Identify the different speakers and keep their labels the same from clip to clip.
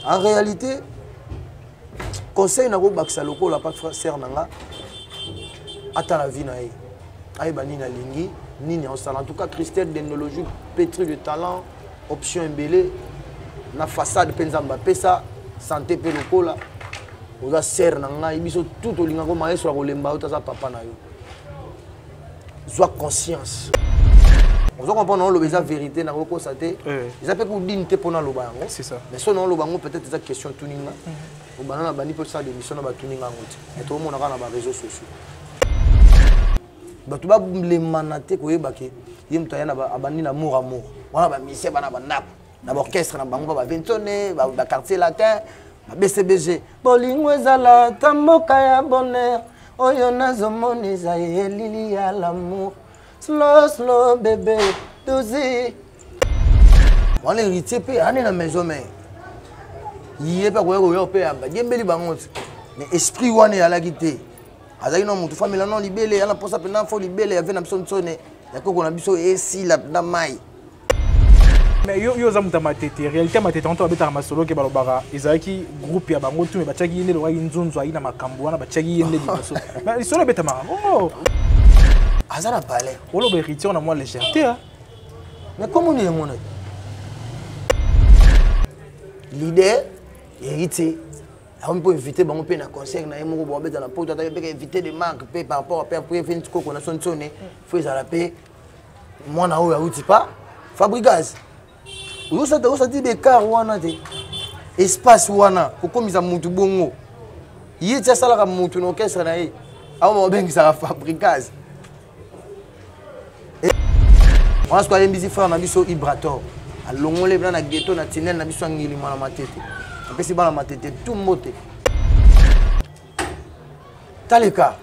Speaker 1: En réalité, conseil nakobakisa lokola pa sœur na nga, atala vie na ye, ayeba nini alingi, nini aosala. En tout cas, Christelle Dendologie, pétri de talent, option ebele na façade mpe Nzambe apesa santé mpe lokola oza sere na ngai, biso tout tolingaka maestro akolemba yo, taza papa na yo. Zwa conscience, ozo comprendre, oloba eza vérité, nakokosa te, eza mpe kudini te mpona aloba yango. Mais so naoloba yango, peut-être eza question tuninga obanda na bandi mpe osala démission na batuninga yango te, mais toomona kaka na baréseaux sociaux bato balemana te koyeba ke ye moto aya abandi na amour amour wana, bamisie bana bandako na baorchestre na bango, ba baventone, baquartier latin, ba BCBG. Bolingo ezala ta mboka ya bonheur, oyo nazomona eza elili ya l'amour. Slow slow bébé dozi wana, héritier mpe ane na maison mare, ye mpe akoya koya mpe yamba diembeli bango te, mais esprit wana eyalaki te. Azalaki na motu famila no libele yana mposa mpenza fo libele ya ve na biso nsone ya koko na biso esila mpenza mai.
Speaker 2: Mais yo oza moto ya Matete, réalité ya Matete wanto babetaka masolo ke balobaka ezalaki groupe ya bango tu, me batiaki ye nde lobaki nzunzu ayi na makambo wana, batiaki ye nde liboso. Mais lisolo ebetamaka bongo.
Speaker 1: Aza na palais.
Speaker 2: Oloba héritier na mwa légèreté, hein?
Speaker 1: Mais comme oni yango na leader héritier akomi mpo invité bango mpe na concert na ye moko, babeta na poto, ata mpe invité de marque mpe par rapport à père mpe koko na sonsone, fo ezala mpe mwana oyo awuti pa Fabricas. Ozosata osati bekar wana te, espace wana kokomisa mutu bongo, ye ti asalaka mutu na orchestre na ye, aoma babengisaka Fabricas wana. Soki ayembisi frère na biso Ibrator, alongoli bina na ghetto na tinel na biso ya Ngilima na Matete, apesi bana Matete tu mbote. Taleka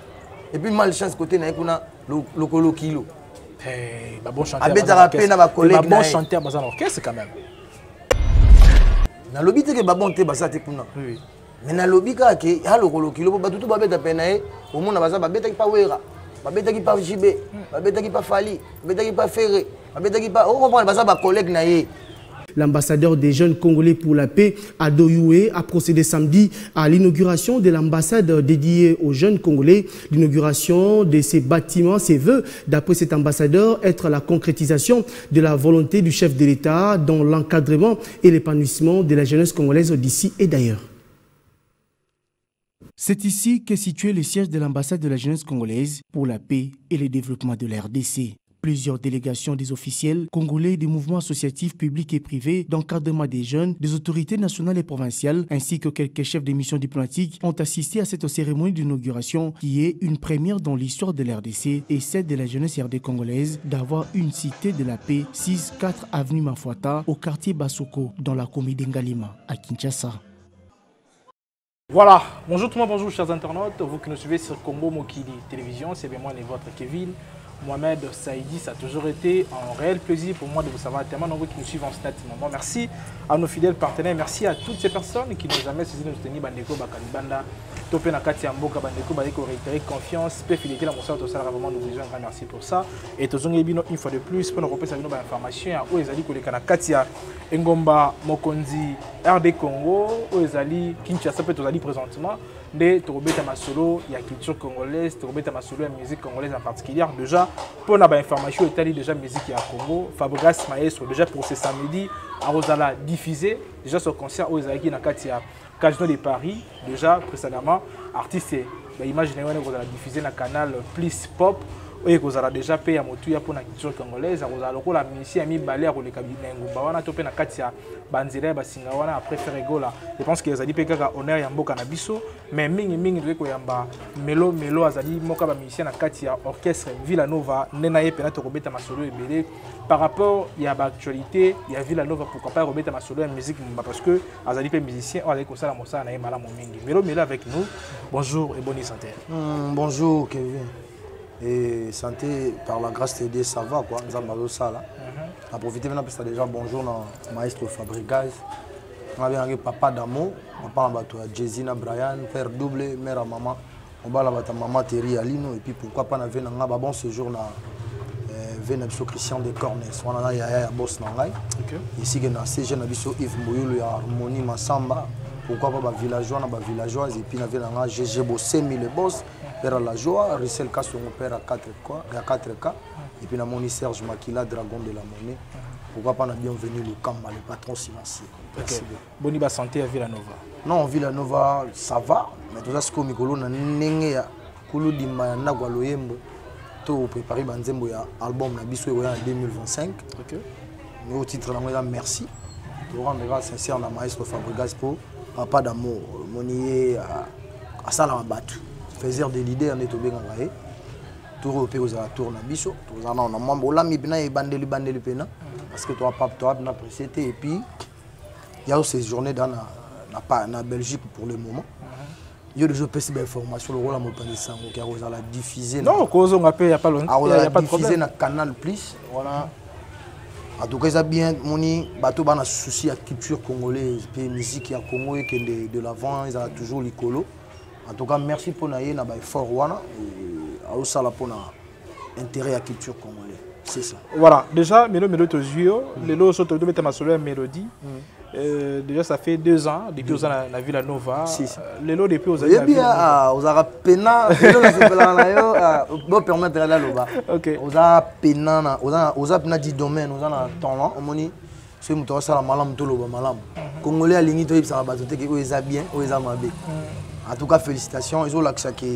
Speaker 1: et puis malchance côté na ye kuna, lokolo kilo. Abetaka mpe na bacollègue.
Speaker 2: Bon chanteur baza na orchestre quand même.
Speaker 1: Nalobi te ke babon te baza te kuna, mais nalobi kaka ke ya lokolo kilo po bato to babeta mpe na ye, omona baza babetaki pa Wera, babetaki pa JB, babetaki pa Fally, babetaki pa Ferre, babetaki pa, ocomprendre, baza bacollègue na ye.
Speaker 3: L'ambassadeur des jeunes Congolais pour la paix, Ado Yuhe, a procédé samedi à l'inauguration de l'ambassade dédiée aux jeunes Congolais. L'inauguration de ces bâtiments, ses vœux, d'après cet ambassadeur, être la concrétisation de la volonté du chef de l'État dans l'encadrement et l'épanouissement de la jeunesse congolaise d'ici et d'ailleurs. C'est ici qu'est situé le siège de l'ambassade de la jeunesse congolaise pour la paix et le développement de la RDC. Plusieurs délégations des officiels congolais, des mouvements associatifs publics et privés d'encadrement des jeunes, des autorités nationales et provinciales, ainsi que quelques chefs de mission diplomatiques ont assisté à cette cérémonie d'inauguration qui est une première dans l'histoire de la RDC et celle de la jeunesse RD congolaise d'avoir une cité de la paix, 6-4 avenue Mafuata, au quartier Basoko, dans la commune d'Ngalima, à Kinshasa.
Speaker 2: Voilà, bonjour tout le monde, bonjour chers internautes, vous qui nous suivez sur Congo Mokili Télévision, c'est bien moi et votre Kevin, Mohamed Saïdi. Ça a toujours été un réel plaisir pour moi de vous savoir tellement nombreux qui nous suivent en ce moment. Merci à nos fidèles partenaires, merci à toutes ces personnes qui n'ont jamais cessé de nous soutenir, Bandeko Bakalibanda, Topé na kati ya mboka, Bandeko Bayeko réitérer confiance, pe fidélité dans mon sort, ça vraiment nous disons un grand merci pour ça. Et tozongi bino une fois de plus pour nous repasser nos informations oyo ezali koleka na kati ya engomba mokonzi RD Congo, oyo ezali Kinshasa pe tozali présentement nde tokobeta masolo ya culture congolaise, tokobeta masolo ya musique congolaise en particulier. Déjà mpona bainformation etali déjà musique ya Congo, Fabregas Maestro déjà pour ce samedi akozala diffusé déjà son concert oyo ezalaki na kati ya Casino de Paris. Déjà précédemment artiste baimage na ye wana ekozala diffusé na Canal Plus Pop, oyo ekozala déjà mpe ya motuya mpona culture congolaise. Akozala lokola musicien ya mibale ya koleka na engumba wana to mpe na kati ya banzela ya basinga wana après Ferre Gola. Je pense que ezali mpe kaka honneur ya mboka na biso. Mais mingimingi tokoki koyamba Melo Melo, azali moko ya bamusicien na kati ya orchestre Villa Nova. Nde na ye mpena tokobeta masolo ebele par rapport ya baactualité ya Villa Nova, pourquoi pas kobeta masolo ya musique mba, parce que azali mpe musicien oyo azali kosala mosala na ye malamu mingi. Melo Melo avec nous, bonjour et bonne santé.
Speaker 1: Bonjour Kevin. Et santé, par la grâce de Dieu, ça va quoi. Nzambe azosala. Na profiter maintenant parce déjà bonjour na maestro Fabregas. On a bien papa d'amour, papa na bato ya Jay-Z na Brian, père double, mère à maman. On va la bato maman Terry Alino et puis pourquoi pas na ve na nga ba bon séjour na Ve na biso Christian de Cornes wana na yaya ya boss na ngai. Esike na CG na biso Yves Mboyulu ya Harmonie Masamba. Pourquoi pas ba villageois na ba villageoises et puis na vie na ngai GG Bosemi le boss, père à la joie, Russell Kasongo père à 4K, ya 4K et puis na moni Serge Makila dragon de la monnaie. Pourquoi pas na bienvenue Lukamba le patron silencieux. Merci beaucoup.
Speaker 2: Boni ba santé ya Villanova.
Speaker 1: Non, Villanova ça va, mais toza sikoyo mikolo na ndenge ya kuludimba ya ndako ya loyembo to préparer ba nzembo ya album na biso ekoya na 2025.
Speaker 2: OK.
Speaker 1: Nouveau titre nango eza merci. To rendre grâce sincère na maestro Fabregas po papa d'amour moni ye asalaka bato faiseur de leader nde tobengaka ye tour oyo mpe kozala tour na biso tozala nao na mwa bolami mpena ebandeli bandeli mpena parce que toa toa mpena pressé te et puis ya séjourné dans na Belgique pour le moment. Yo déjà opesi bainformation lokola mopanzi sango ke akozala diffusé.
Speaker 2: Non, kozonga mpe ya pas longtemps.
Speaker 1: Akozala diffusé na Canal Plus wana. En tout cas eza bien moni bato bana souci ya culture congolaise mpe musique ya Congo ekende de l'avant, ezala toujours likolo. En tout cas merci mpona ye na baeffort wana aosala mpona intérêt ya culture congolaise, c'est ça.
Speaker 2: Voilà, déjà melo melo tozwi yo lelo so tobeta masolo ya mélodie. Déjà ça fait 2 ans depuis oza na Villa Nova.
Speaker 1: Si, si.
Speaker 2: Lelo depuis ozali na
Speaker 1: oyebi
Speaker 2: Villa Nova.
Speaker 1: Ozalaka pena lelo nasepelaka na yo, bopermettre naloba.
Speaker 2: OK.
Speaker 1: Oza pena na oza pena di domaine, oza na talent omoni soki moto asala malamu toloba malamu. Congolais alingi toyebisaka bato te ke oyo eza bien, oyo eza mabe. En tout cas félicitations, ezolakisa ke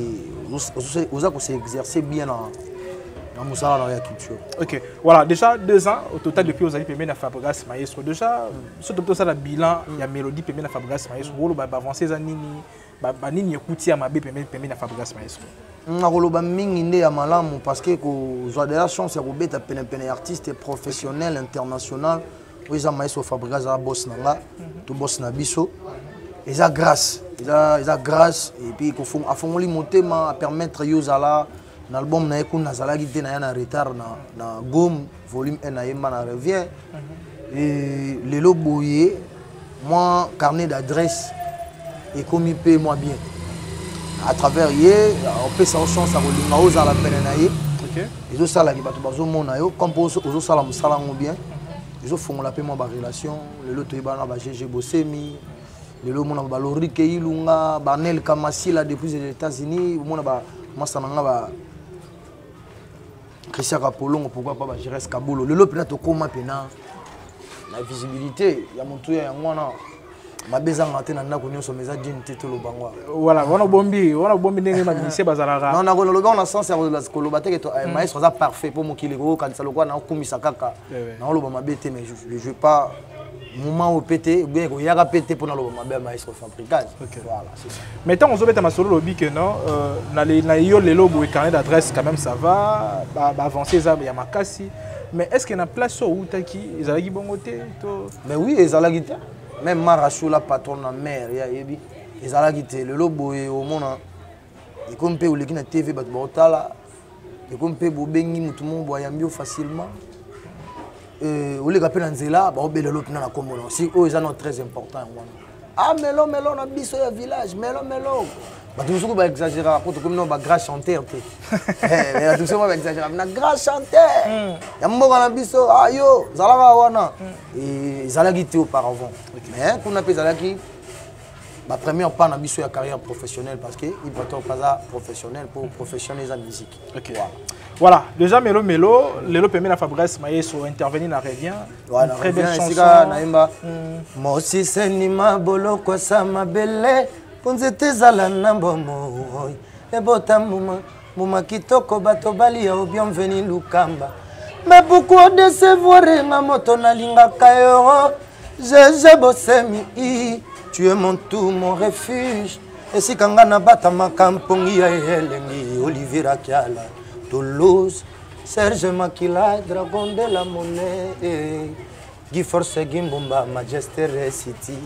Speaker 1: oza kose exercer bien na mosala na yo ya culture.
Speaker 2: OK. Voilà, déjà 2 ans au total depuis ozali pembeni na Fabregas Maestro. Déjà surtout tosala bilan ya mélodie pembeni na Fabregas Maestro. Wolo ba avancer za nini, ba nini ekuti ya mabe pembeni na Fabregas Maestro.
Speaker 1: Nakoloba mingi nde ya malamu parce que kozwa de la chance ya kobeta penepene ya artiste professionnel international oyo eza maestro Fabregas aza boss na nga, to boss na biso. Eza grâce, eza grâce et puis afongoli motema a permettre yo zala na album na ye kuna nazalaki te na ya na retard na Gome volume 1 na yemba na revient. Et lelo boye moi carnet d'adresse ekomi pe moi bien à travers ye opesa yo chance ya kolinga ozala pene na ye. Ezosalaki bato bazomona yo comme mpo ozosala mosala yango bien, ezofongola mpe mwa barelation. Lelo toyebana na ba GG Bosemi, lelo omona ba Lorike Ilunga, ba Nel Kamasila depuis les États-Unis, omona ba masa na nga ba Christian Kapolongo, pourquoi pas ba Jerez Kabolo. Lelo mpena tokóma mpena na visibilité ya motu ya yango wana mabe ezangaka te na ndako nyonso, mais eza dine te toloba ngo.
Speaker 2: Voilà, wana obombi ndenge bamusicien bazalaka.
Speaker 1: Non, nakoloba na sens ya koloba te ke maestro aza parfait mpo mokili kokanisa lokola naokumisa kaka. Naoloba mabe te, mais je vais pas moment oyo pe te bien koyaka pe te mpo naloba mabe ya maestro Fabregas. Voilà, c'est ça.
Speaker 2: Mais ntango ozobeta masolo olobi ke non, na yo lelo boye carnet d'adresse quand même ça va, ba avancé eza ya makasi, mais est ce que na place oyo outaki ezalaki bongo te to?
Speaker 1: Mais oui, ezalaki te. Même Marachou la patron na mère ya yebi ezalaki te. Lelo boye omona ekomi mpe oleki na TV bato baotala, ekomi mpe bobengi motu moko boye ayambi yo facilement. Oleka mpe na nzela baobela lo mpena na kombo na si oyo eza no très important yango wana. Ah, melo melo na biso ya village, melo melo bato mosuku baexagéraka po tokomi no bagrand chanteur te. Bato mosuku baexagéraka na grand chanteur ya mboka na biso. Ah, yo zalaka wana. Ezalaki te auparavant, mais kuna mpe ezalaki ba première pas na biso ya carrière professionnelle parce que Ibrator aza professionnel pour professionnel eza musique. Voilà.
Speaker 2: Voilà, déjà Melo Melo, lelo pembeni na Fabrice Maestro intervenir na revient.
Speaker 1: Voilà,
Speaker 2: une très belle
Speaker 1: revient,
Speaker 2: chanson.
Speaker 1: Esika nayemba mosiseni maboloko asa mabele mpo nzete ezala na mbongo ebota mbuma mbuma kitoko bato balia o bienvenu Lukamba. Mais pourquoi décevoir nga moto nalingaka yo Jeje Bosemi, tu es mon tout, mon refuge, esika nga nabatamaka mpongi ya elengi. Olivier Akiala Toulouse, Serge Makila dragon de la monnaie, Guy Force Gimbumba Majesté City.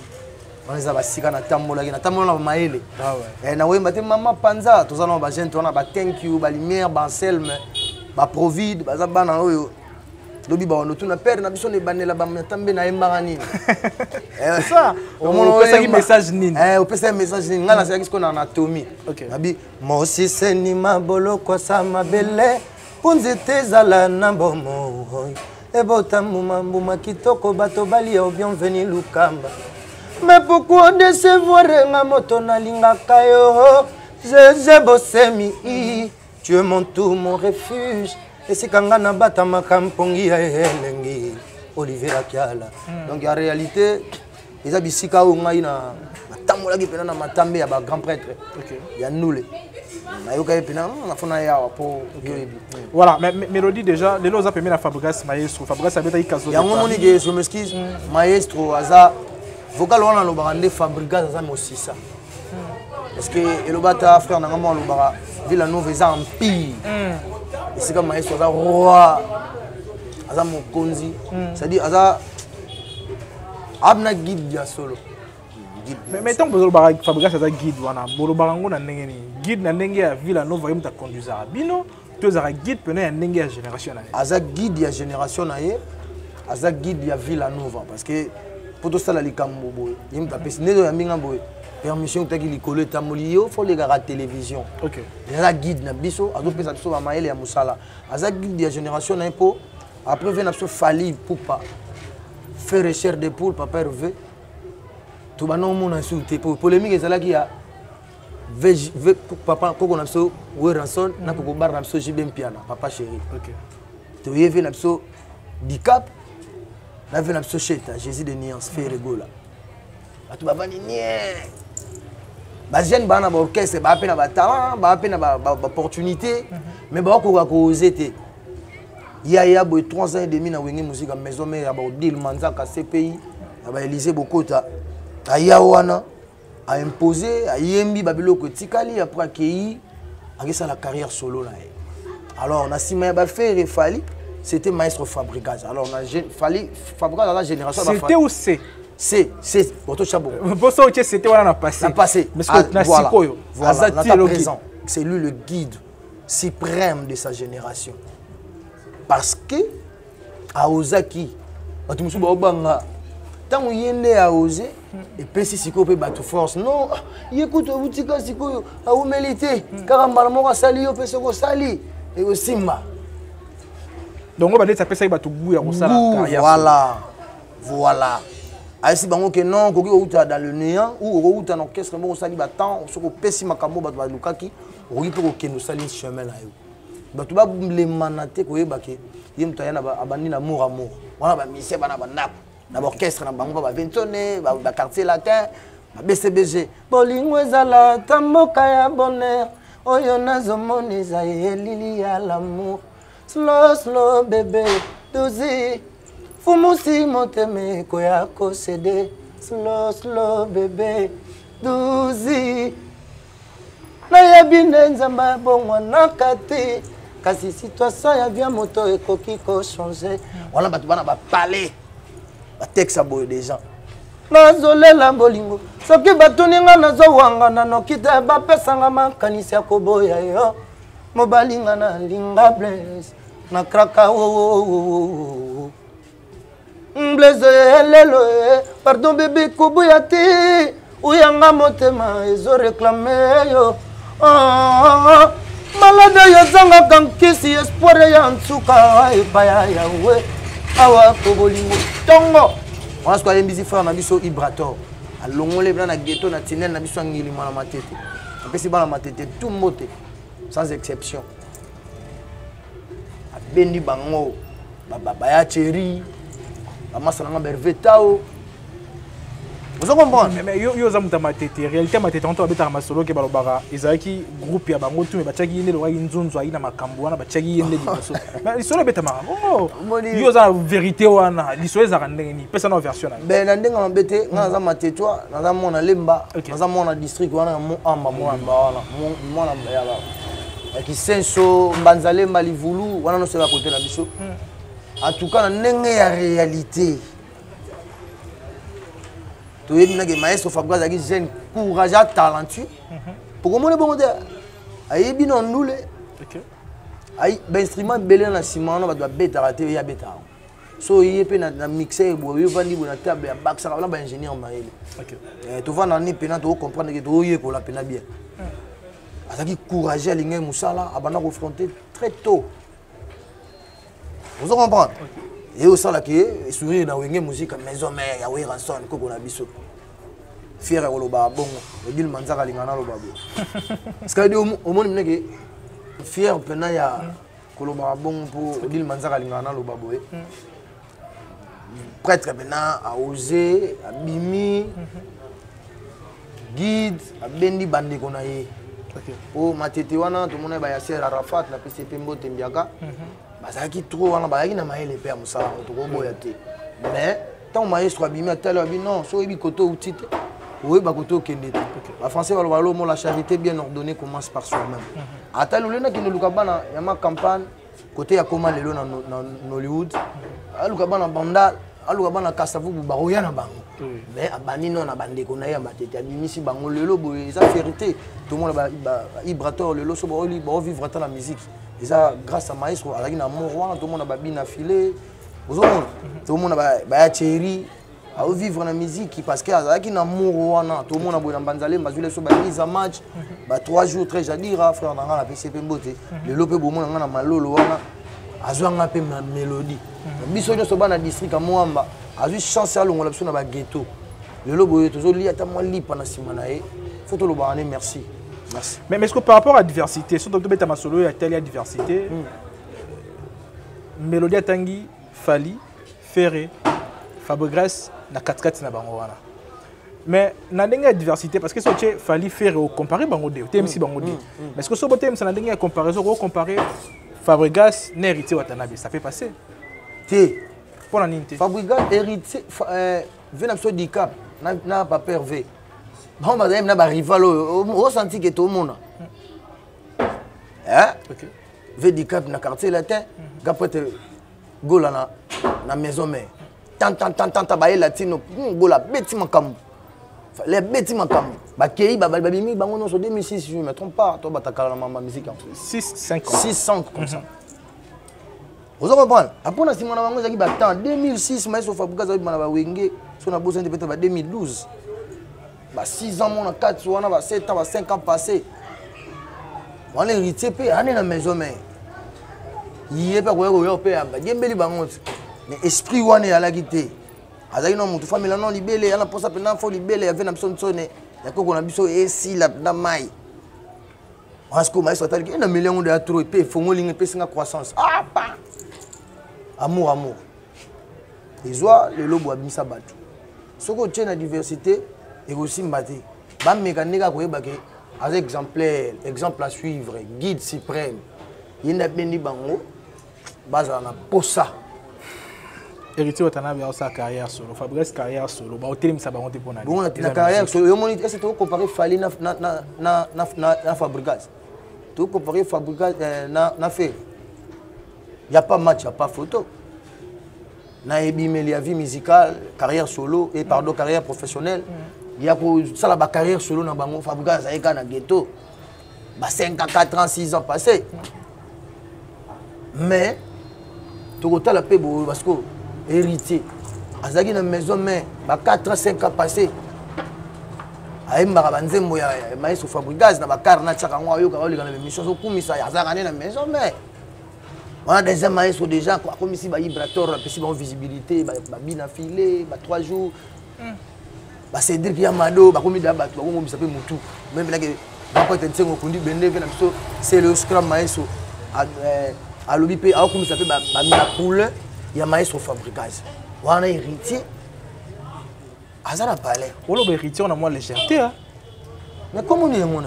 Speaker 1: Wana eza basika natambolaki, natambola na bamayele.
Speaker 2: Ah ouais.
Speaker 1: Nakoyemba te mama panza toza na bagente wana ba thank you, balumière, baanselme, baprovide baza bana oyo lobi bawando tuna pere na biso na ebandela bamatambe nayembaka nini.
Speaker 2: C'est ça. Opesaki message nini?
Speaker 1: Opesaki message nini? Ngai nasalaki sikoyo na anatomie. Nabi mosiseni maboloko asa mabele Mpo nzete ezala na bomoi, ebota mbuma, mbuma kitoko, bato balia o bienvenu Lukamba. Mais pourquoi décevoir nga moto nalingaka yo? Zeze Bosemi, tu es mon tout, mon refuge. Esika nga nabatamaka mpongi ya elengi. Olivier Akiala. Donc en réalité, eza bisika oyo ngai na natambolaki mpena na matambe ya ba grand prêtre ya Ndule. Nayokaki mpena nafona ye awa mpo yoyebi.
Speaker 2: Voilà, mais mélodie déjà, lelo oza pembeni na Fabregas Maestro. Fabregas abetaki Kazo.
Speaker 1: Yango moni ke je m'excuse, Maestro aza vocal wana alobaka nde Fabregas aza mosisa. Parce que elobata frère na nga mo alobaka Villa Nova eza empire. Esika Maestro aza roi, aza mokonzi, c'est-à-dire aza abna guide ya solo.
Speaker 2: Mais ntango bozolobaka Fabregas aza guide wana, bolobaka yango na ndenge nini? Guide na ndenge ya Villa Nova ye moto aconduisaka bino, to ezalaka guide pene ya ndenge ya génération na ye?
Speaker 1: Aza guide ya génération na ye, aza guide ya Villa Nova, parce que po tosala likambo boye, ye moto apesi nde oyambi nga boye, permission otaki likolo etamboli yo, fo olekaka télévision. Aza guide na biso, azopesa biso bamayele ya mosala, aza guide ya génération na ye. Mpo après ve na biso Fally Ipupa, faire chair de poule, papa Hervé, tobanda omona su te po polémique ezalaki ya V, V, papa koko na biso Werrason na koko bar na biso JB Mpiana, papa chéri. Toye ve na biso Dicap na ve na biso Cheta Jésus de Nuance, Ferre Gola. Bato bavandi nie, bajeune baa na baorchestre, baa mpe na batalent, baa mpe na baopportunité, mais bakokoka koose te. Yaya boye 3 ans et demi na Wenge Musica Maison Mère ya baodile Manzaka CPI ya baélysée Bokota, aya wana aimpose, ayembi babiloko etikali, après akei akesala carrière solo na ye. Alors na nsima ya baFerre, Fally, c'était maestro Fabregas. Alors na Fally, Fabregas aza génération.
Speaker 2: C'était ou c'est?
Speaker 1: C'est boto chabo.
Speaker 2: Boso otie c'était wana na passé.
Speaker 1: Na passé.
Speaker 2: Mais ah, na
Speaker 1: voilà.
Speaker 2: Sikoyo
Speaker 1: voilà,
Speaker 2: aza
Speaker 1: na
Speaker 2: ti eloki.
Speaker 1: Présent, c'est lui le guide suprême de sa génération, parce que aozaki bato mosusu baobanga ntango ye nde aose epesi sikoyo mpe bato force. Non, ye kutu ebutika sikoyo awumeli te, kaka mbala moko asali yo mpe soki osali ekosimba.
Speaker 2: Donc oyo bandeti apesaki bato goût ya kosala
Speaker 1: Goût,
Speaker 2: carrière.
Speaker 1: Voilà, ayesi bango ke non, okoki kouta dans le néant ou okouta na orchestre moko, osali batemps, soki opesi makambo bato balukaki, okoki mpe kokende osali chemin na yo. Bato balemana te koyeba ke ye moto aya abandi na amour, amour wana, bamisie bana bandako na baorchestre na bango, baventone, baquartier latin, babcbg. Bolingo ezala ta mboka ya bonheur, oyo nazomona eza elili ya l'amour. Slow slow bébé dozi fumusi motema ekoya kosede. Slow slow bébé dozi, nayebi nde Nzambe abongwanaka te, kasi situation ya via moto ekoki kochange. Wana bato bana bapale batekisa boye déjà, nazolela bolingo. Soki batuni nga, nazowangana noki te, bapesanga makanisi ya koboya yo. Mobali nga nalinga Blaise na kraka o Blaise elelo e. Pardon bébé, koboya te, oyanga motema ezoréclame yo. Oh, malade oyo ezangaka nkisi, espoir ya nsuka epai ya Yawe awa ko bolingo ntongo wana. Soki ayembisi frère na biso Ibrator, alongoli bina na ghetto na tinel na biso ya Ngilima na Matete, apesi bana Matete tout mbote sans exception, abendi bango baya cheri bamasa nanga Berve Tao, ozo comprendre?
Speaker 2: Mais yo oza moto ya Matete, réalité ya Matete wanto babetaka masolo ke balobaka ezalaki groupe ya bango tu, me batiaki ye nde lobaki nzunzu ayi na makambo wana, batiaki ye nde liboso. Mais lisolo ebetamaka bongo, yo oza na vérité wana, lisolo ezalaka ndenge nini? Pesa na version na yo.
Speaker 1: Ben, na ndenge mabe te, nga naza Matetwa, naza mwana Lemba, naza mwana district wana ya Moamba mobimba wana, mwana ya Kisenso, Mbanza, Lemba, Livulu wana nyonso eza kote na biso. En tout cas, na ndenge ya réalité, toyebi nake maestro Fabregas azalaki jeune courageux, talentueux. Pokomoni bongo te, ayebi na ndule bainstrument ebele na nsima wana bato babetaka te, ye abetaka. So ye mpe na mixer boye, ovandi boye na table ya bakisaka na baingénieur mayele, tovanda ni mpena tokocomprendre ke toyekola mpena bien. Azalaki courageux, alingaki mosala, abanda koaffronter très tôt. Ozo comprendre? Et osalaka ye sourire na Wenge Musica Maison Mère ya Werrason koko na biso. Fier ya koloba bongo. Odile Manzaka alinga naloba boye. C'est-à-dire omoni mineke fier mpena ya kolobaka bongo mpo Odile Manzaka alingaka naloba boye. Prêtre mpena aose abimi guide abendi bandeko na ye. Po matete wana tomona ba Yasser Arafat na pesi pe mbote mbiaka. Bazalaki trop wana, bazalaki na mayele pe ya mosala yango, tokoboya te. Mais ntango maestro abimi atali abi non, soki oyebi kote outi te, oyeba kote okende te. Ba français baloba lomo la charité bien ordonnée commence par soi-même. Atali olenda kende luka bana ya ma campagne kote ya koma lelo na Nollywood, aluka bana Bandal, aluka bana Kasavubu bakoya na bango. Mais abandi non na bandeko na ye ya matete, abimisi bango lelo boye, eza fierté. Tomona ba Ibrator lelo so baoli baovivre ata na musique. Eza grâce à maestro azalaki na amour wana, tomona ba Bina Filet, ozomona tomona ba ya Thierry aovivre na musique parce que azalaki na amour wana. Tomona boye na Mbanzalemba azwile so ba mise à match ba 3 jours très jadira frère na nga na pesi pe mbote lelo pe bomona nga na malolo wana azwa nga pe ma mélodie. Biso nyonso bana district ya Mwamba azwi chance alongola biso na ba ghetto. Lelo boye tozolia ata mwa lipa na nsima na ye, faut tolobaka ne merci. Merci.
Speaker 2: Mais est-ce que par rapport à la diversité, surtout que tu solo, il y a telle diversité, mélodie atangi, Fally, Ferré, Fabregas, na katikati na bango wana. Mais na ndenge ya diversité, parce que so tu Fally, Ferré, o comparer bango deux, TMC bango deux. Mais est-ce que so botem na ndenge ya comparaison, o comparer Fabregas na Héritier Watanabe, ça peut passer.
Speaker 1: T.
Speaker 2: Pour la ninte.
Speaker 1: Fabregas, Héritier, vient na Dicap, na papa Hervé. Bango bazali na ba rival oyo, o senti que tout le monde. Hein?
Speaker 2: Okay.
Speaker 1: V Dicap na quartier latin, gapote gola na maison mère. Tant tant tant tant ba latino, gola beti makambo. Les beti makambo. Ba kei ba ba bimi bango non so 2006 je me trompe pas, toi batakala na mama musique.
Speaker 2: 6 5 ans.
Speaker 1: 6 5 comme ça. Vous comprenez? Après na sima na bango ezaki ba temps 2006 maestro Fabregas azaki na ba Wenge, so na bosa peut-être ba 2012. Ba 6 ans mon 4 wana ba 7 ans ba 5 ans passé. Wana héritier pe ane na maison mais ye pe koya koya pe ba diembeli bango. Mais esprit wana ezalaki te. Azaki na mutu famille non libele ana posa pe na fo libele ya na biso nsone ya koko na biso esila na mai. Parce que maestro atali na million de trop pe fongoli nge pesi nga croissance. Ah pa. Amour amour. Ezwa lelo bo abimisa bato. Soko otie na diversité ekosimba te. Ba meka ndeka koyeba ke aza exemplaire, exemple à suivre, guide suprême. Yenda bendi bango bazala na posa.
Speaker 2: Héritier Watanabe a sa carrière solo, Fabrice carrière solo, ba otelemisa bango te pona.
Speaker 1: Bon na carrière solo, yo moni est-ce que tu comparer Fally na na na na na na Fabregas? Tu comparer Fabregas na na Ferre. Y a pas match, y a pas photo. Na ebimeli ya vie musicale, carrière solo et pardon carrière professionnelle. Y a ko sala ba carrière solo na bango Fabregas azalaki na ghetto. Ba 5 ans, 4 ans, 6 ans passés. Mais tokotala pe boye parce que héritier azalaki na maison mais ba 4 ans, 5 ans passés ayembaka ba nzembo ya maestro Fabregas na ba car na tiaka yango ayoka aoleka na émission azokumisa azalaka nde na maison mais wana déjà maestro déjà akomisi ba Ibrator apesi bango visibilité ba bina filet ba 3 jours ba Cédric Yamado bakomi da bato bakomomisa pe mutu même là que papa Nsengo Kundi Bende na biso c'est le scrum maestro alobi pe akomisa pe ba ba poule ya maestro Fabregas wana héritier aza na palais.
Speaker 2: Oloba héritier on a moins légèreté hein.
Speaker 1: Mais comment on est mon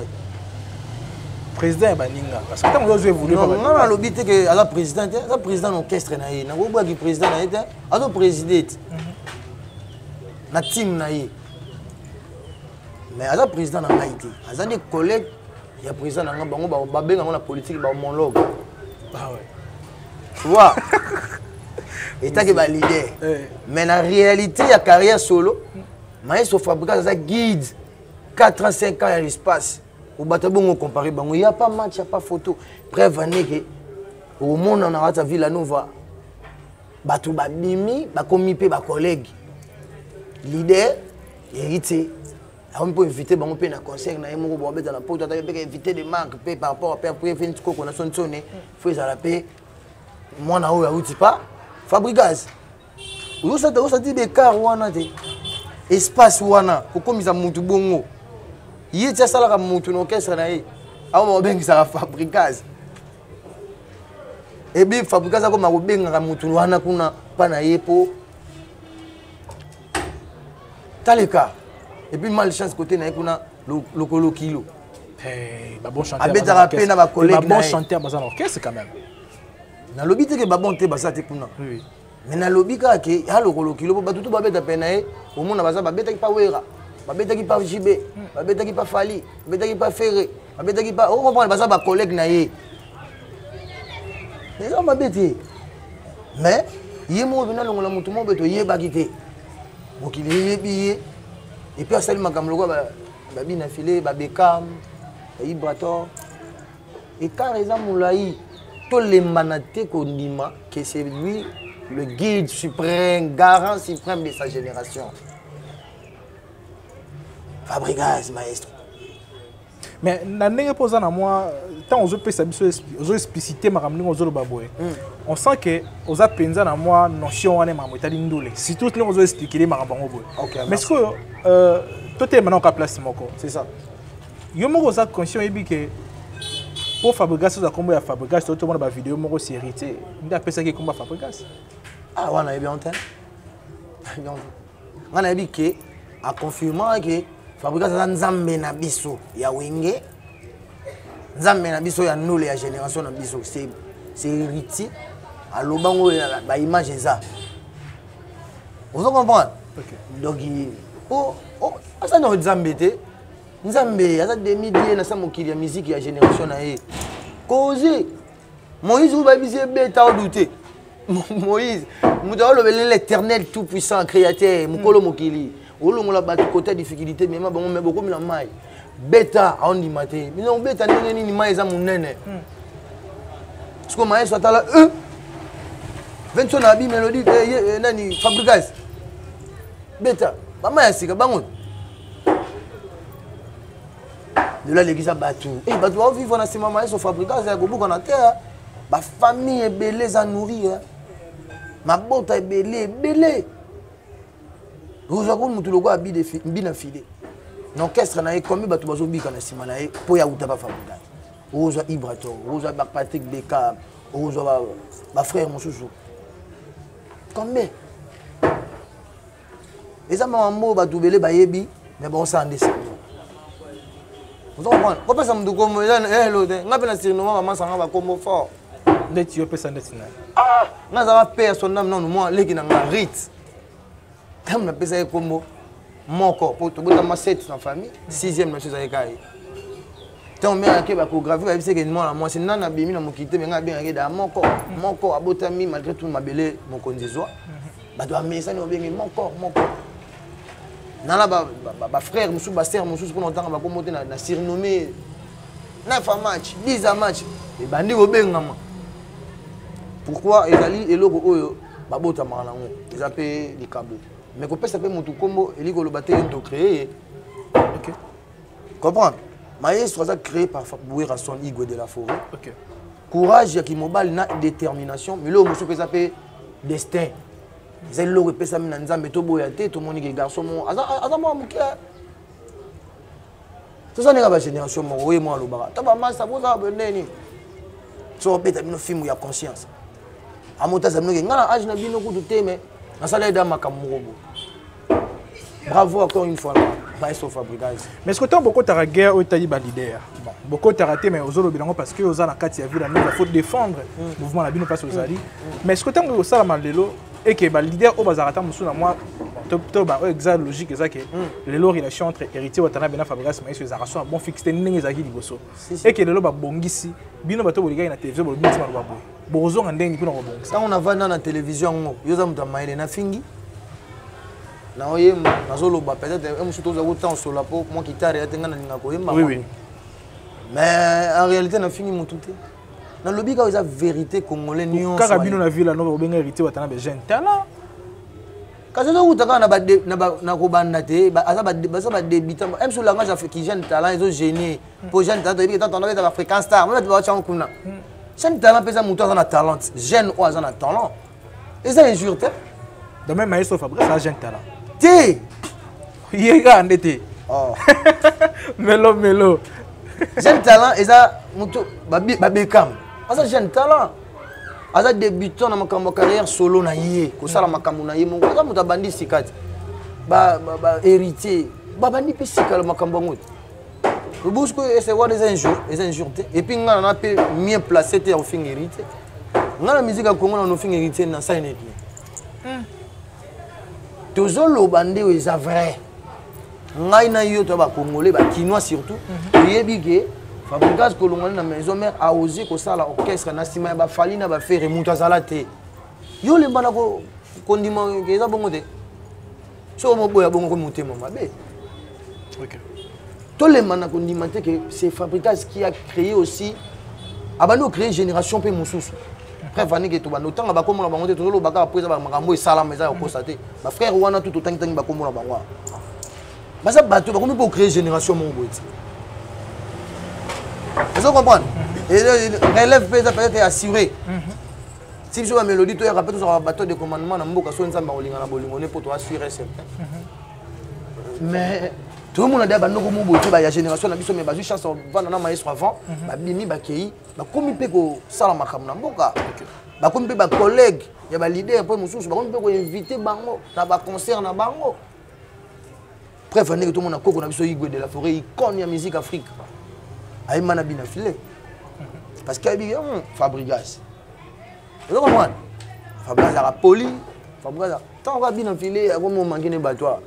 Speaker 2: président ya baninga parce que tant ozo évoluer
Speaker 1: non non alobi te que aza président te aza président d'orchestre na ye na ko baki président na ye te azo présider na team na ye mais aza président na ngai te aza nde collègue ya président na ngai bango babenga yango na politique ba homologue.
Speaker 2: Ah ouais.
Speaker 1: Tu vois? État que ba leader. Mais la réalité ya carrière solo, maestro Fabregas aza guide 4 ans 5 ans ya l'espace. Obata bongo comparer bango, il y a pas match, il y a pas photo. Preuve année que au monde on a Villa Nova bato babimi bakomi pe ba collègue leader héritier akomi mpo invité bango mpe na concert na ye moko bobeta na poto ataki mpe invité de marque mpe par rapport à père préfet koko na sonsone fo ezala mpe mwana oyo awuti pa Fabrigas ozosati bekar wana te, espace wana kokomisa mutu bongo. Ye ti asalaka mutu na orchestre na ye, akoma kobengisaka Fabrigas. Ebi Fabrigas akoma kobengaka mutu wana kuna mpa na ye mpo taleka. Et puis malchance côté na ye kuna, lokolo kilo.
Speaker 2: Hey, ba bon chanteur.
Speaker 1: Abetaka mpe na bacollègue.
Speaker 2: Ba bon chanteur baza na orchestre quand même.
Speaker 1: Nalobi te ke babon te baza te kuna.
Speaker 2: Oui.
Speaker 1: Mais nalobi kaka ke ya lokolo kilo mpo bato to babeta mpe na ye, omona baza babetaki pa Wera, babetaki pa JB, babetaki pa Fali, babetaki pa Ferre, babetaki pa, ocomprendre, baza bacollègue na ye. Eza mabe te, mais ye moko mpena alongola motu moko mpe toyebaki te, mokili eyebi ye. Et puis asali makambo lokola babina file, babekam, baibrator. Écart eza molai, tolembana te kondima que c'est lui le guide suprême, garant suprême de sa génération, Fabrigas maestro.
Speaker 2: Mais na ndenge mpo oza na mwa ntango ozopesa biso, ozoexplicite makambo ndenge ozoloba boye, on sent que oza mpenza na mwa notion wana makambo etali ndule, surtout ndenge ozoexplikele makambo yango boye. Mais sikoyo totelema na oka place moko.
Speaker 1: C'est ça.
Speaker 2: Yo moko oza conscient, oyebi ke mpo Fabrigas oza nkombo ya Fabrigas, to tomona bavideo moko, c'est Héritier nde apesaki nkombo ya Fabrigas.
Speaker 1: Ah, wana nayebi yango te. Nga nayebi ke aconfirmaka ke Fabrigas aza nzambe na biso ya Wenge, nzambe na biso ya ndule, ya génération na biso. C'est Héritier alobango, baimage eza, ozo comprendre? Donc po aza na nzambe te, nzambe aza demi dieu na sa mokili ya musique ya génération na ye. Cause Moïse oyo bayebisi ebeta odute Moïse, moto aolobeli l'Éternel tout puissant créateur, mokolo mokili, olongola bato kota difficulté, mema bango me bokomi na mai, beta. Aondima te. Bino obeta ndenge nini? Mai eza monene. Siko maestro atala e 20 na abi mélodie nani, Fabrigas beta bamai ya sika bango. Lelo alekisa bato, bato baovivre na nsima maestro Fabrigas ya kobukana te. Bafamille ebele eza nourri, mabota ebele ebele. Ozwa ko motu lokola bina file na orchestre na ye, komi bato bazobika na nsima na ye mpo ya uta bafabrigas. Ozwa Ibrator, ozwa Patrick Beka, ozwa bafrère mosusu, combien eza makambo oyo bato ebele bayebi, mais baosala nde sérieux. Ozo comprendre? Kopesa motu kombo eza elo te. Nga mpe na surnoma bamasanga bakombo fort.
Speaker 2: Ndeti yo opesa ndeti na
Speaker 1: Ah, nga azaka pe ya son ame nanu mwa leki na nga Rit. Ntango napesa ye kombo moko, po tobotama 7 na famille, sixième na biso ezalaki kaka ye. Ntango meyaki bachoreographie, bayebisi eke mwana mwasi nani abimi na mokili te, me ngai abengaki da moko moko abotami malgré tout mabele mokonzi ezwa bato bamesani babengi moko moko. Nana bafrère mosusu, basere mosusu, mpona kotanga bakombo te, na surnommé 9 a match, 10 a match, ebandi kobengama. Pourquoi? Ezali eloko oyo babotamaka nango, eza mpe likabo. Mais kopesa mpe motu nkombo elingi koloba te ye moto créé ye. Comprendre, maestro aza créé par Werrason, Igwe de la forêt. Courage ya kimobali na détermination. Mais eloko mosusu mpe eza mpe destin, eza eloko epesami na Nzambe, toboya te. Tomoni ke garçon moko aza mwa moke, toza ndenge bagénération moko. Oye mwa alobaka to bamasa bozala boye ndeni, so obeta bino filme ya conscience, amotasa bino ke ngai na age na bino kutu te, mais nasala eda makambo moko boye. Bravo encore une fois maestro Fabrigaz.
Speaker 2: Mais ce que ntango bokotaka guerre oyo etali baleader, bon, bokotaka te, mais ozolobela yango parce que oza na kati ya ville ya, faut défendre mouvement na bino place ozali. Mais ce que ntango osalama lelo eke baleader oyo bazalaka ta mosusu na mwa to oyo eza logique, eza ke lelo relation entre Héritier Watanabe na Fabrigas Maestro ezalaka so bon fixe te ndenge ezalaki liboso, eke lelo babongisi bino bato bolikaki na télévision, bolobi nti maloba boye, bokozonga ndenge mpona kobongisa?
Speaker 1: Ntango navanda na télévision yango, yo oza moto ya mayele, nafingi, naoyemba, nazoloba, peut-être mosusu tozwa kuta osola mpo mwa kitare ya te, ngai nalinga koyemba. Mais en réalité nafingi motu te, nalobi kaka eza vérité congolais nyonso.
Speaker 2: Kaka bino na ville ano bobenga Héritier Watanabe jeune tala.
Speaker 1: Kasi ezowuta kaka na kobanda te, baza badébutant. Mso langage ki jeune talent ezogêne, mpo jeune talent toyebi ke tanto abeta bafréquence star, bato baotyango kuna. Jeune talent mpe eza motu aza na talent, jeune oyo aza na talent. Eza injure te.
Speaker 2: Donc même maestro Fabrice a jeune talent.
Speaker 1: Te.
Speaker 2: Ye kaka nde te.
Speaker 1: Oh.
Speaker 2: Melo melo.
Speaker 1: Jeune talent eza moto babekam. Aza jeune talent. Aza débutant na makambo ya carrière solo na ye, kosala makambo na ye moko. Aza moto abandi sika te. Ba ba, ba héritier, babandi mpe sika makambo yango te. Bosco ese wana eza injure, eza injure te. Et puis nga na pe mieux placé te ya kofinga héritier. Nga na musique ya Congo na nofinga héritier na sali neti. Tozoloba nde oyo eza vrai. Ngai na yo to ba Congolais, ba Kinois surtout, toyebi ke Fabregas kolongwani na maison mère a osé kosala orchestre na nsima ya bafali na bafere moto azala te. Yo olemba na kondima ke eza bongo te. Soki omoboya bongo komi motema mabe. Tolemba na kondima te que c'est Fabregas qui a créé aussi, abandi ocréer génération mpe mosusu. Bref, anike tobanda otanga bakombo na bango te, tozoloba kaka po eza bamakambo esalama, eza ya kokosa te. Bafrère wana tu totangitangi bakombo na bango wana baza bato bakomi mpo créer génération moko boye ti. Ozo comprendre? Relève mpe eza peut-être assuré. Si biso bamélodie toyaka mpe tozwaka bateau de commandement na mboka, so Nzambe akolinga na bolingo ne mpo toassure certain. Mais tozomona deya bandoko mo boye te ya génération na biso, mais bazwi chance vanda na maestro avant, babimi, bakei, bakomi mpe kosala makambo na mboka, bakomi mpe bacollègue ya baleader mpe mosusu, bakomi mpe koinvite bango na baconcert na bango. Bref, ndenge tomona koko na biso Igwe de la Forêt, icône ya musique Afrique, ayemba na bina filet parce que ayebi Fabregas. Ozo comprendre? Fabregas azalaka poli. Fabregas ntango kaka bina filet akomi omanke ne bato awa,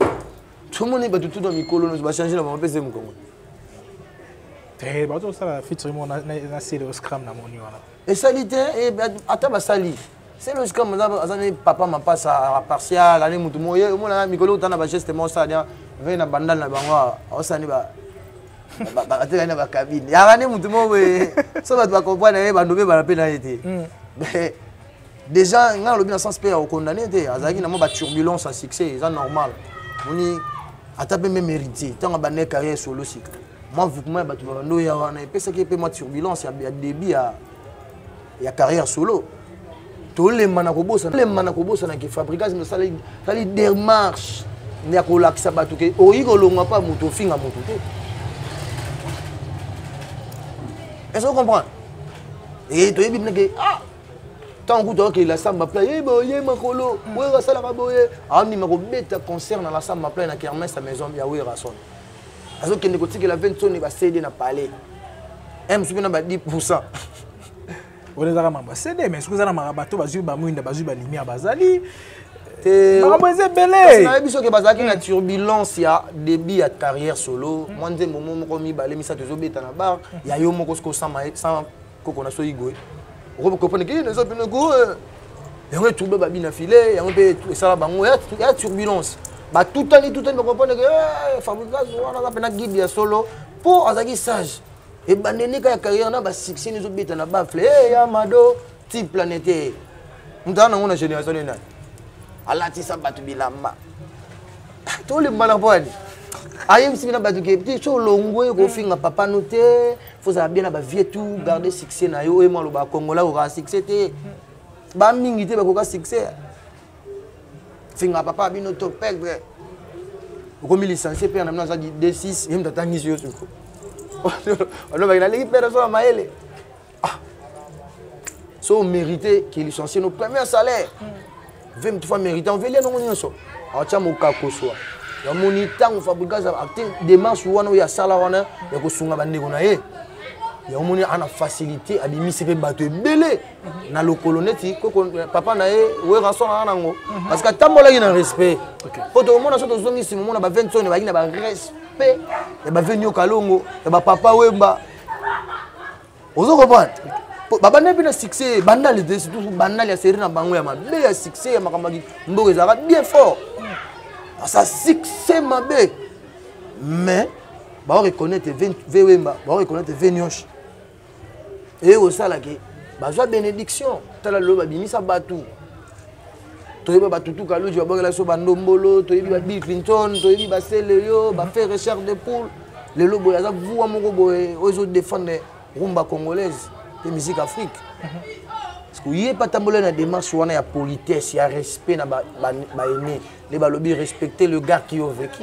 Speaker 1: tomoni bato tuta mikolo nyonso bachange na bango mpese mokongo.
Speaker 2: Te, bazosala featuring moko na Celeo Scram na moni wana.
Speaker 1: Esali te, ata basali Celeo Scram aza ne papa mapasa partial ane motu moko ye omona mikolo otana bageste moko osala vei na bandal na bango aosala ne batekani na bacabine yaka nde motu moko boye so bato bacomprendre ye bando mpe bana mpe na ye te. Mais déjà ngai nalobi na sens mpe ya kokondane te, azalaki na mwa baturbulence ya succès, eza normal. Moni ata mpe même héritier ntango abandaki carrière solo sika, mwa vukuma ya bato babando oya wana epesaki ye mpe mwa turbulence ya début ya carrière solo. Tolemba na kobosana, lemba na kobosana ke Fabregas asali démarche ya kolakisa bato ke oyi kolongwa mpa moto ofinga moto te. Est-ce que comprendre? E toyebi mpe ke ah ntango kutu akokende la samba play ye boye makolo oyo asalaka boye, aondima kobeta concert na la samba play na kermesse ya maison ya Werrason, azokende kotikela 20 soni bacd na palais m soki na ba 10%.
Speaker 2: Wana ezaka mambo ya CD, mais soki eza na maka bato bazwi bamwinda, bazwi balumière, bazali
Speaker 1: te.
Speaker 2: Makambo eza ebele.
Speaker 1: Nayebi soki bazalaki na turbulence ya début ya carrière solo, mwa nzembo mo moko mibale misato ezobeta na bar ya yo moko siko sans koko na so Igwe, okoprendre ke eza pene ko yango etrouble babina filet yango mpe esala bango ya turbulence, batutani tutani, bacomprendre ke Fabregas wana aza mpena guide ya solo mpo azalaki sage ebandeli ka ya carrière na basuccès ezobeta na bafle ya mado ti planétaire. Moto aza nango na génération nini nani alatisa bato bilamba tolembana mpo ani ayebisi bina bato ke te so olongwe kofinga papa no te, fozala bien na bavie tout garder succès na yo. Oyo mwa aloba kongola kokaka succès te, bamingi te bakoka succès finga papa bino to perdre, okomi licencié mpe na bino aza d6, ye moto atangisi yo siko olobaki naleki pere so na mayele. Ah, so mérité ke licencié no premier salaire ve motu fa mérité envelia nango nyonso aotya mokako swa yamoni ntango Fabregas ate démarche wana oyo asala wana ya kosunga bandeko na ye, yango moni ana facilité abimisi mpe bato ebele na lokolo neti koko papa na ye Werrason aza nango parce que atambolaki na respect po tokomona so tozongi nsima omona ba 20 sone bazalaki na barespect ya baveni Kalongo ya bapapa Wemba. Ozo comprendre? Babanda mpe na succès bandali te, surtout bandali ya série na bango ya mabe ya succès ya makambo ya mboka ezalaka bien fort asa succès mabe, mais baoreconnaître ve Wemba, baoreconnaître ve Nioche eye kosalaki bazwa bénédiction. Tala lelo babimisa bato, toyebi batutu Kaluji babongela biso bandombolo, toyebi ba Bill Clinton, toyebi baseleyo bafe recherche de poule. Lelo boye aza vuwa moko boye oyo ezodefendre rumba congolaise mpe musique Afrique. Parce que ye mpe atambola na démarche wana ya politesse, ya respect na baene. Nde balobi respecter le gars qui ont vécu.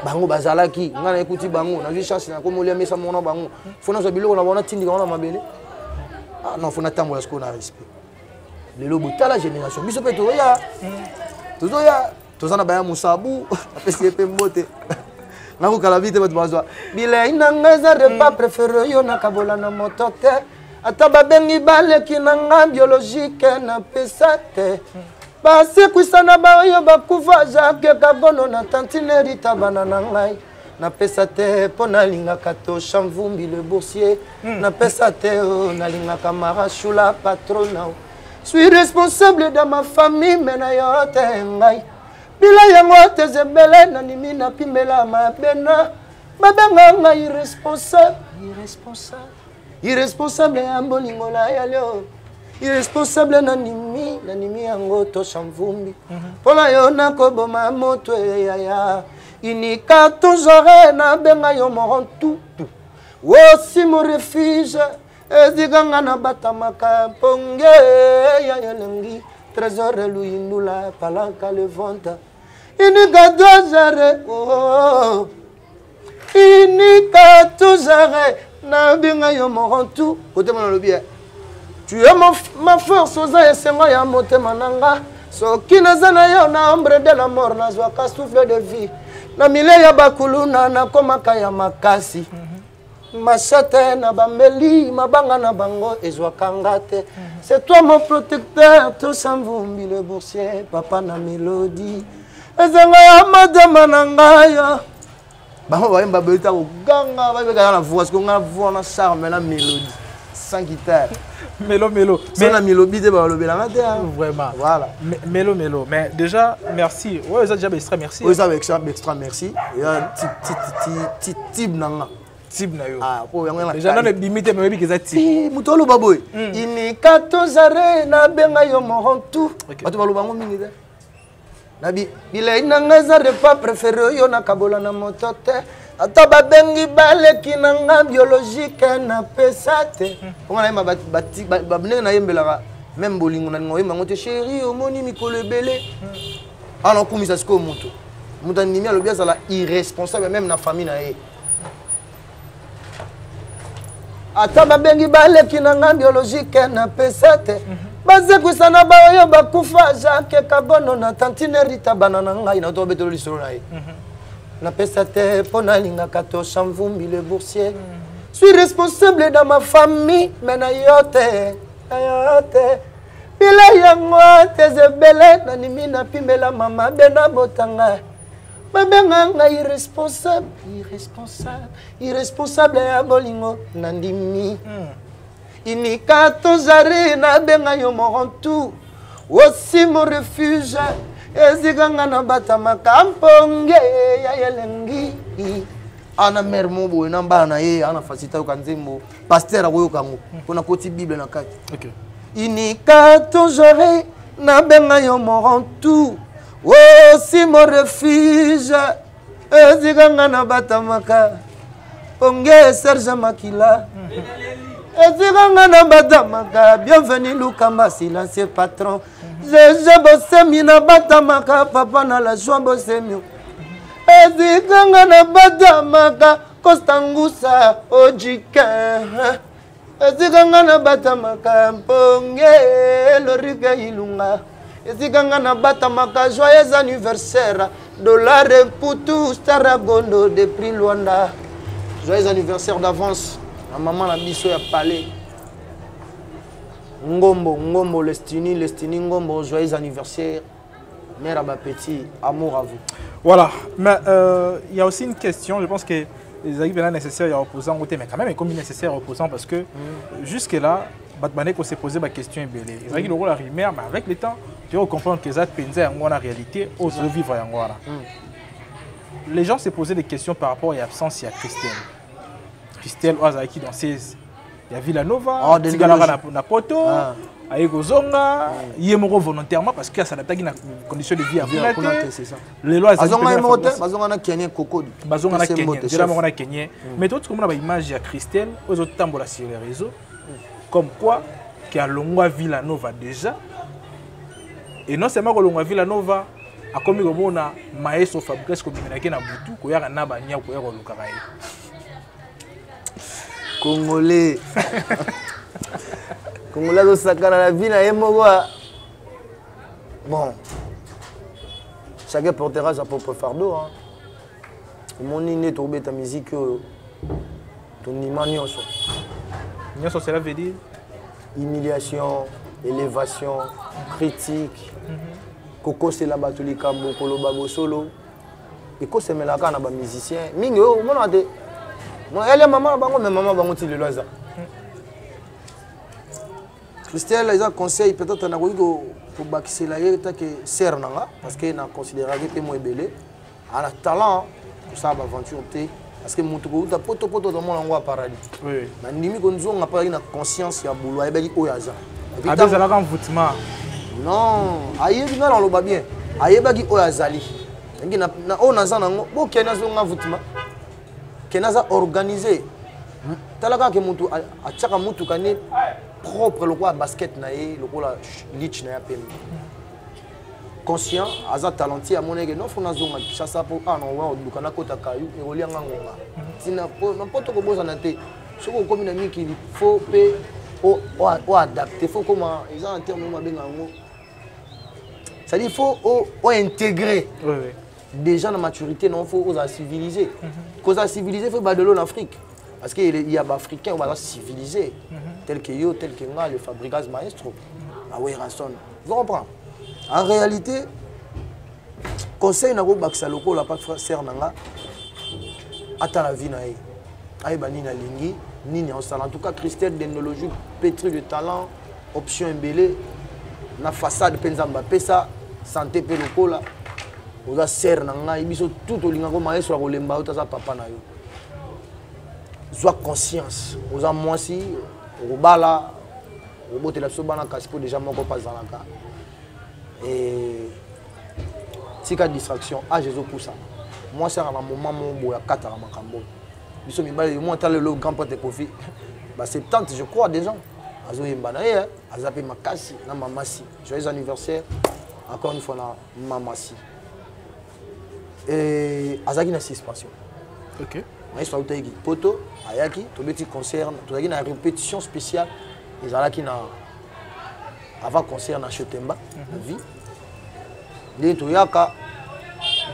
Speaker 1: Bango bazalaki, ngai nayekuti bango, nazwi chance nakomolia mesa moko na bango, fo nazwa biloko na bango, natindika bango na mabele. Ah non, fo natambola sikoyo na respect. Lelo botala génération biso mpe tozoya, tozoya, toza na baya mosabu, apesi ye mpe mbote. Nakokala bi te, bato bazwa bilei na ngai eza repas préféré oyo nakabola na moto te. Ata babengi baleki na nga biologique, napesa te. Basekwisa na baoyo bakufa, Jacques Kagono na tantine Rita, bana na ngai, napesa te mpo nalingaka Tosha Mvumbi le boursier. Napesa te o nalingaka Marashula patrona. Suis responsable dans ma famille, me na yo te. Ngai bila yango te, zebele nanimi, napimela mabena, babenga ngai irresponsable, irresponsable, irresponsable ya bolingo na yalio, irresponsable. Nanimi, nanimi yango, Tosha Mvumbi, mpo na yo nakoboma moto eyaya inika tozore. Nabenga yo moron tutu osi mo refuge, ezika nga nabatamaka mponge ya elengi. Trésor Luyindula palanka le vente inika tozare, oh. Inika tozare, nabenga yo moron tu kotema. Nalobi tu es ma force, oza esengo ya motema na nga. Soki naza na yo na ombre de la mort, nazwaka souffle de vie. Na milieu ya bakuluna, nakomaka ya makasi. Machete na bambeli, mabanga na bango ezwaka nga te. C'est toi mon protecteur, Tosa Mvumbi le boursier, papa na mélodie, ezanga ya motema na ngai. Bango bayemba boye, ta koganga, bayebekaka na voix. Siko nga voix na charme na mélodie sans guitare.
Speaker 2: Mélo mélo.
Speaker 1: Mais na mélodie te, balobelanga te.
Speaker 2: Vraiment.
Speaker 1: Voilà.
Speaker 2: Mélo mélo. Mais déjà merci. Ouais, eza déjà extra merci.
Speaker 1: Oyo eza extra, extra merci. Eza ti type na nga.
Speaker 2: Type na yo.
Speaker 1: Ah, po yango na
Speaker 2: déjà nano ebimi te, mais oyebi ke eza type.
Speaker 1: Moto oloba boye inika tozare, nabenga yo moron tout. Bato baloba yango mingi te. Nabi bilei na ngai eza repas préféré oyo nakabola na moto te. Ata babengi baleki na nga biologique, napesa te. Onga nayemba ndenge nayembelaka même bolingo, nalinga oyemba yango te. Chéri, omoni mikolo ebele awa, naokumisa sikoyo moto. Moto andimi, alobi azala irresponsable même na famille na ye. Ata babengi baleki na nga biologique, napesa te. Bazekwisa na baoyo bakufa, Jacques Kabono na tantine Rita, bana na ngai, na tobetelo lisolo na ye. Napesa te mpo nalingaka Tosha Mvumbi le boursier. Suis responsable dans ma famille, me na yo te, na yo te. Bilei yango te ebele, nanimi, napimela mama be nabotanga, babenga ngai irresponsable, irresponsable, irresponsable ya bolingo. Nandimi inika tozari, nabenga yo moron tout aussi mon refuge, ezika nga nabatamaka mponge ya elengi. Ana mare mo boye na bana na ye, ana facilité ayoka nzembo, pasteur akoyoka yango mpona koti Bible na kati. Inika tozari, nabenga yo moron tout aussi mon refuge, ezika nga nabatamaka ponge. Serge Makila, ezika nga nabatamaka. Bienvenu Lukamba, silencieux patron Jeje Bosemi, nabatamaka papa na la joie. Bosemi, ezika nga nabatamaka. Costangusa Ojike, esika nga nabatamaka mponge. Lorike Ilunga, esika nga nabatamaka. Joyeux anniversaire Dollar Putu Staragondo depuis Luanda. Joyeux anniversaire d'avance na mama na biso ya palais, Ngombo, Ngombo Lestini, Lestini Ngombo. Joyeux anniversaire, mère à petit, amour à vous.
Speaker 2: Voilà, mais il y a aussi une question, je pense que les arrives là nécessaire ya opposant côté, mais quand même comme nécessaire opposant, parce que jusque là bato qu'on s'est posé ma question ebele ezalaki lokola rumeur, mais avec le temps tu vas comprendre que eza mpenza yango wana, réalité oyo tozovivre yango wana. Les gens se posaient des questions par rapport à l'absence ya Christelle, Christelle oyo azalaki danseuse ya Villanova.
Speaker 1: Oh,
Speaker 2: tikalaka na poto. Aye kozonga ye moko volontairement parce que asadaptaki na condition de vie ya kuna
Speaker 1: Kuna
Speaker 2: te.
Speaker 1: te, c'est ça.
Speaker 2: Lelo azali
Speaker 1: Azonga ye
Speaker 2: pembeni
Speaker 1: moko
Speaker 2: na
Speaker 1: te, bazonga na Kenye Kokodi.
Speaker 2: Bazonga na
Speaker 1: Pese
Speaker 2: Kenya
Speaker 1: mbote,
Speaker 2: nzela
Speaker 1: chef.
Speaker 2: moko na Kenya. Mais toti komona baimage ya Christelle oyo ezotambola sur les réseaux, comme quoi Ke alongwa Villa Nova déjà. Et non seulement kolongwa Villa Nova, akomi komona maestro Fabrice kobimelaki na butu koyaka na banya koya kolukaka ye.
Speaker 1: Congolais. Congolais azosakana na vie na ye moko. Bon. Chacun portera sa propre fardeau. Hein. Omoni nde tobeta musique oyo tondima nyonso.
Speaker 2: Nyonso, cela veut dire?
Speaker 1: Humiliation, élévation, critique, kokosela bato likambo, koloba bosolo, ekosemela kaka na bamusicien mingi oyo omonaka te. Elia mama na bango, me mama bango ti lelo aza. Christelle, eza conseil peut-être nakoki kobakisela ye take sere na nga, parce que na considéraki mpe mo ebele ana talent kosala baaventure te, parce que moto kouta poto poto tomona yango ya paradis. Nandimi konzonga mpo azalaki na conscience ya bolo, ayebaki oyo aza.
Speaker 2: Ezalaka envoûtement?
Speaker 1: Non, ayebi nga naloba bien, ayebaki oyo azali oyo naza nango. Bokende azonga envoûtement, kende aza organisé. Tala kaka ke motu atiaka motuka ne propre lokola basket na ye, lokola lich na ye apembe. Conscient, aza talentueux, amonaki non, fo nazonga Kinshasa mpo awa na owa oluka nakota kayu ekolianga ngonga ntina na mpo tokobosana te. Soki okomi na mikili, fo mpe oadapte, fo koma eza na terme oyo babenga yango, c'est-à-dire faut ointégrer déjà na maturité. Non, faut ozala civilisé. Kozala civilisé, faut badelo en Afrique, parce que il y a baafricain oyo baza civilisé, tel que yo, tel que nga, le Fabricas maestro Aweranson, vous comprenez. En réalité, conseil nakobakisa lokola pa sere na nga, atala vie na ye, ayeba nini alingi, nini aosala. En tout cas, Christelle Dendologie, pétri de talent, option ebele na façade mpe Nzambe apesa santé mpe lokola oza sere na ngai, biso tout tolingako maestro ya kolemba yo, taza papa na yo. Zwa conscience, oza mwasi, okobala, okobotela biso bana, kasi mpo déjà moko mpe azalaka. Tika distraction, age ezopusa. Mwasi aka na moment moko boye akataka makambo oyo biso mibali. Yo mwa tala lelo grand prêtre Kofi, ba 70 je crois déjà, azoyemba na ye, aza mpe makasi na mamasi. Joyeux anniversaire encore une fois na mamasi. Azalaki na suspension. Maestro autaki poto, ayaki, tobeti concert, tozalaki na répétition spéciale, ezalaki na avant concert na Chetemba na vie ndenge toyaka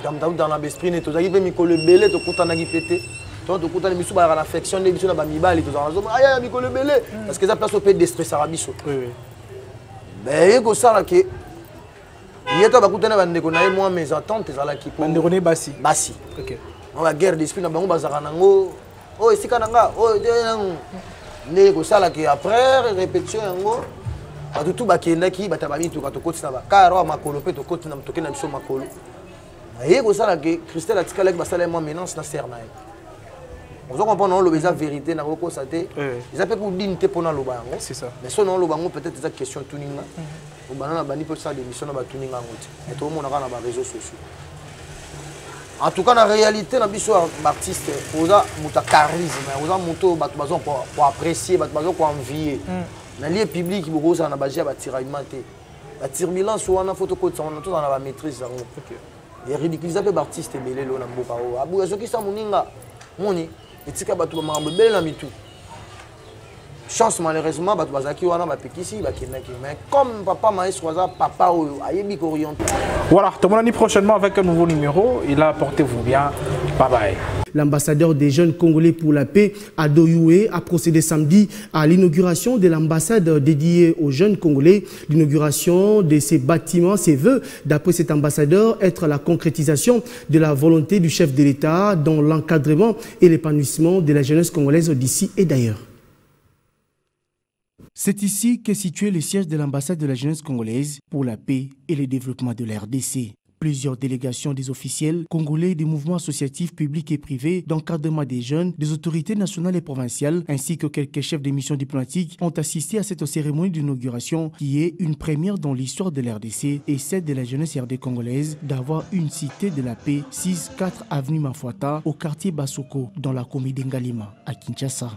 Speaker 1: damdamuta na baesprit ne. Tozalaki mpe mikolo ebele tokutanaki mpe te. To tokutani, biso bayaka na affection nde biso na bamibali tozalaka nazoma aya mikolo ebele, parce que eza place oyo mpe destressaka biso. Mais ye kosala ke ye to bakutani na bandeko na ye, mwa mésentente ezalaki.
Speaker 2: Bandeko ne basi?
Speaker 1: Basi. Mwa baguerre d'esprit na bango bazalaka nango oyo esika na nga oyo nde kosala ke après répétition yango, bato tu bakendaki, bato ya bamituka, tokoti na bakar oyo makolo mpe tokoti na tokende na biso makolo. Naye kosala ke Christelle atikalaki, basala ye mwa menace na sere na ye. Ozo comprendre, oloba eza vérité, nakokosa te, eza mpe kudine te mpona aloba yango. Mais so naoloba yango, peut-être eza question tuninga obanda na bandi mpe osala démission na batuninga yango te, mais toomona kaka na baréseaux sociaux. En tout cas, na réalité na biso ya baartiste, oza moto ya charisme, oza moto oyo bato baza koapprécier, bato baza koenvier na lieu public. Bokozala na baje ya batiraillement te, baturbulence wana fo tokotisa wana, tozala na bamaîtrise yango. Eridiculisa mpe baartiste ebele lelo na mboka oyo, abuya azokisa moninga moni etika bato bamakambo ebele na mitu. Chance, malheureusement bato bazalaki wana, bapekisi, bakendaki, mais comme papa maestro aza papa oyo ayebi koorienter.
Speaker 2: Voilà, tomonani prochainement avec un nouveau numéro, et là, portez-vous bien, bye bye.
Speaker 3: L'ambassadeur des jeunes Congolais pour la paix, Ado Yuhe, a procédé samedi à l'inauguration de l'ambassade dédiée aux jeunes Congolais. L'inauguration de ces bâtiments, ses vœux, d'après cet ambassadeur, être la concrétisation de la volonté du chef de l'État dans l'encadrement et l'épanouissement de la jeunesse congolaise d'ici et d'ailleurs. C'est ici qu'est situé le siège de l'ambassade de la jeunesse congolaise pour la paix et le développement de la RDC. Plusieurs délégations des officiels congolais, des mouvements associatifs publics et privés, d'encadrement des jeunes, des autorités nationales et provinciales, ainsi que quelques chefs de missions diplomatiques ont assisté à cette cérémonie d'inauguration qui est une première dans l'histoire de la RDC et celle de la jeunesse RD congolaise d'avoir une cité de la paix, 6-4 avenue Mafuata, au quartier Basoko, dans la commune d'Ngalima, à Kinshasa.